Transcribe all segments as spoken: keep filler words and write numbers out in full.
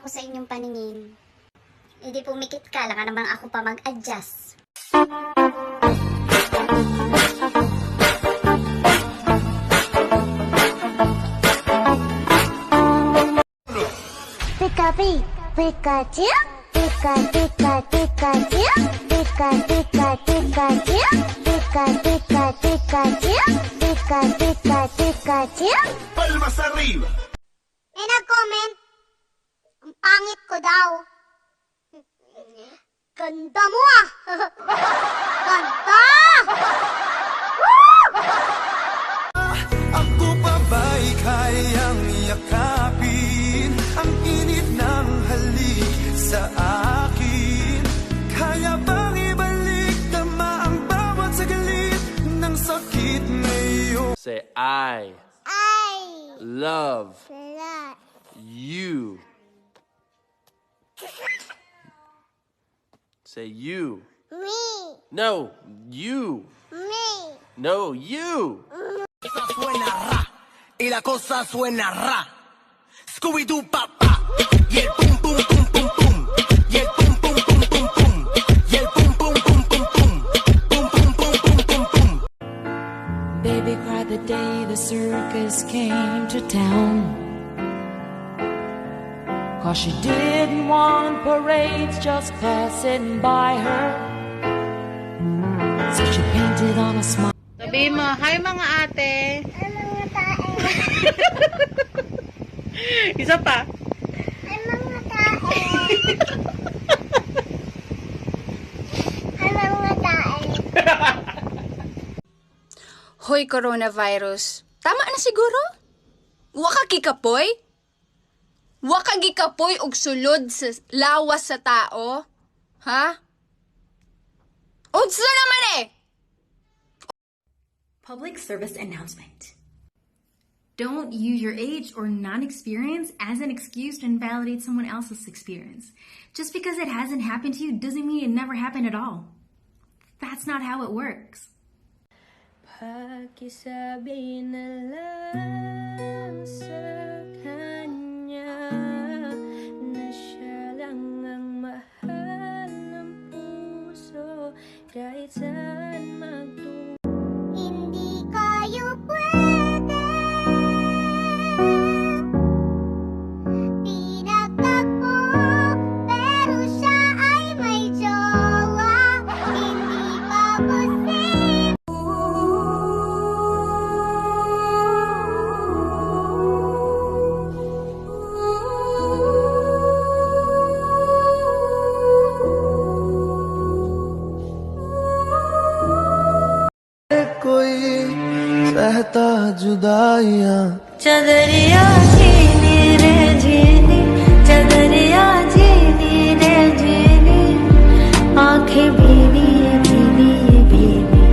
Ako sa inyong paningin. Hindi pumikit ka, lang naman ako pa mag-adjust. Pika, pi-, Pikachu. Pika, pika, Pikachu. Pika, pika, Pikachu. Pika, pika, Pikachu. Pika, pika, Pikachu. Palmas arriba. May nag-comment, "Ang pangit ko daw." Ganda mo, ah! Ganda! Woo! Ako pa ba'y kayang yakapin ang init ng halik sa akin? Kaya bang ibalik tama ang bawat saglit ng sakit ngayon? Say, "I I love love you." Say, "You." Me. No, you. Me. No, you. Suena ra, y la cosa suena ra. Scooby-Doo pa pa. Y el pum pum pum pum pum. Y el pum pum pum pum pum. Y el pum pum pum pum pum. Pum pum pum pum pum pum. Baby cried the day the circus came to town. 'Cause she didn't want parades just passing by her. So she painted on a smile. Sabi mo, "Hi, mga ate." Hi, mga tae. Isa pa. Hi, mga tae. Hi, mga tae. Hoy, coronavirus. Tama na siguro? Wa ka gikapoy? Wa ka gikapoy og sulod sa lawas sa tao? Ha? Unsa naman eh? Public service announcement. Don't use your age or non-experience as an excuse to invalidate someone else's experience. Just because it hasn't happened to you doesn't mean it never happened at all. That's not how it works. Pakisabi na lang sa kanya na siya lang ang mahal ng puso kahit saan magtungo. Hindi kayo pwede pinagtagpo, pero siya ay may jowa. Hindi pa posible. کوئی سہتا جدائیاں۔ چدریا جھینی رے جھینی، چدریا جھینی رے جھینی، آنکھیں بھینی ہے، بھینی ہے، بھینی۔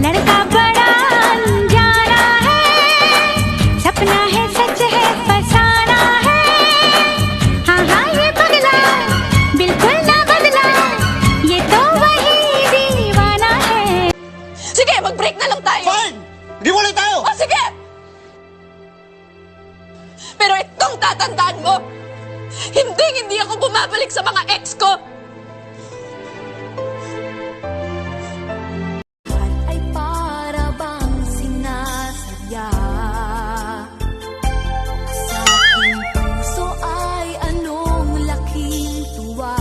لڑکا بڑا انجانا ہے، سپنا ہے، سچ ہے، فسانہ ہے۔ ہاں، ہاں، یہ پگلا بالکل نہ بدلا، یہ تو وہی دیوانہ ہے۔ Sige, mag-break na lang tayo. Fine! Maghiwalay tayo! O, sige! Pero itong tatandaan mo, hindi, hindi ako bumabalik sa mga ex ko! Ay para bang sinasadya? Sa aking puso ay anong laking tuwa?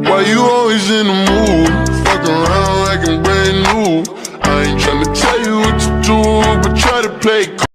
Why you always in the mood? Fuck around like I'm brand new. I ain't tryna tell you what to do, but try to play it